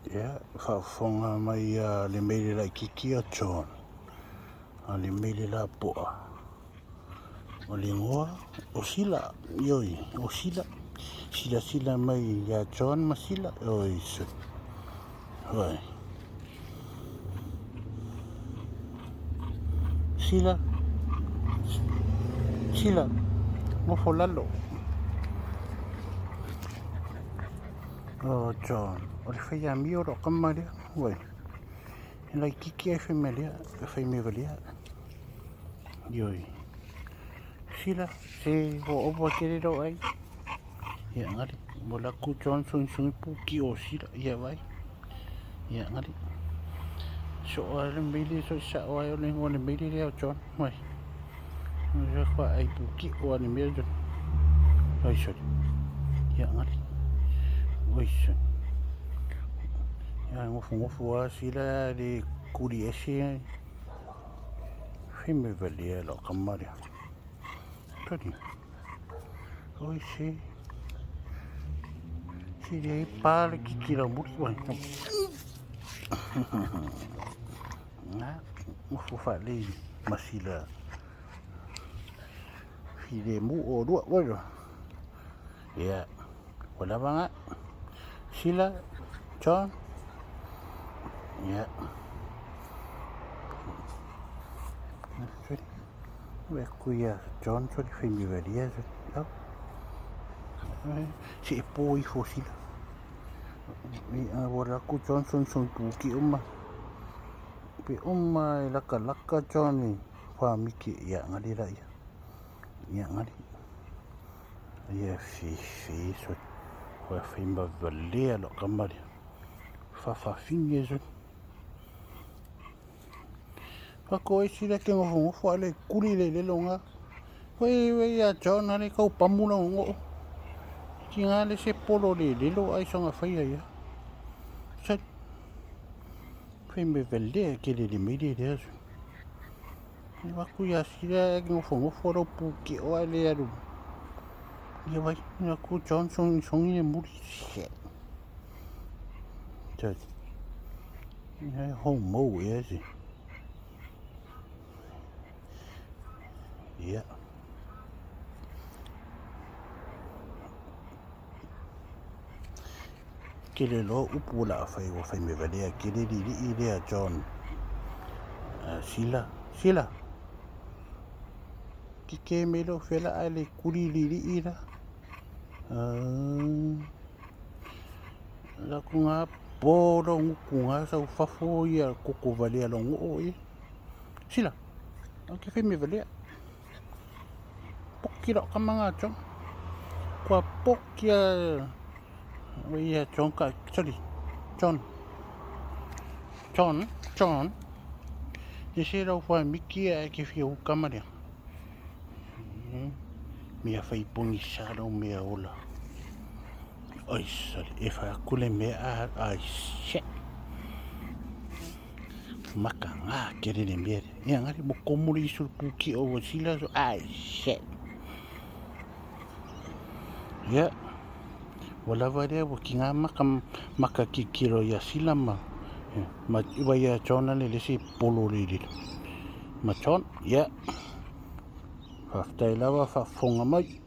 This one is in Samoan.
Ia, faafofoga mai a le meile laitiiti a John, a le meile lapoa, o le igoa o Sila, ioe, o Sila. Silasila mai ia John ma Sila, oi, oi. Sila, Sila, nofo lalo. O John, o le fai amio lou kama lea, uai. E laitiiti ae fai mea lea, e fai mea valea. Ioe. Sila, se ua ova tele lou ai. Ia ngali, ua laku John songisongi puki o Sila, ia vai. Ia ngali. So a le meile so sa o ai o le ngoa le meile lea o John, uai. Ia kwa ai puki o le mea John. Oi sorry. Ia ngali. Oi sorry. Ia ngofu a Sila le kuli ese. Fai me valea lau kama lea. Tali. Oi se. Se le pa le kiki lau muli. Oi. Na, ngofu faalei ma sila. Filemu o lua oi. Ia. Ua lava nga. Sila, John. Ia. Ua ku ia John so le fai valia so. Au. Se e po ifo sila. Ia ua la ku John son son puki uma. Pe uma e laka laka John i whamiki ia ngali la ia. Ia ngali. Ia fi fi so. Ua fai ma valea lo kama lea. Fafafine so. Fa ko ai sila ke ngofongofo a le kuli le lelo nga. Wei wei ia John ale kau pamu la ngo. Ki nga le se polo le lelo ai songa fai ia. Sa fai me vele ke le le meile le asu. Wa ku ia sila ke ngofongofo lo pu ki o ale alu. Ia vai ia ku John song song le muri. Shit. Sa ia homo ia si. Ia. Kele loa upu o le a fai ua fai mea valea kele liilii lea John. Sila, Sila. Kike me lo fela a le kuli liilii la. La ku ngā po lo nguku ngā sau fafo ia koko valea lo ngoo ia. Sila, au ke fai mea valea. Poki lau kama ngā John. Kua poki a ia John ka, sorry, John. John, John. Ni se rau wha miki a ke whia ukama lea. Mea whai pongi sa rau mea ola. Oi, sorry, e whai aku le mea a, ai, shit. Maka ngā kere le mea. Ia ngari mo komori isu puki o wa sila so, ai, shit. Ia, ua lava lea ua ki ngā maka, maka kikiro ia sila ma, ma iwa ia John ale le se polo le lilo. Ma John, ia, whaftai lava whafonga mai.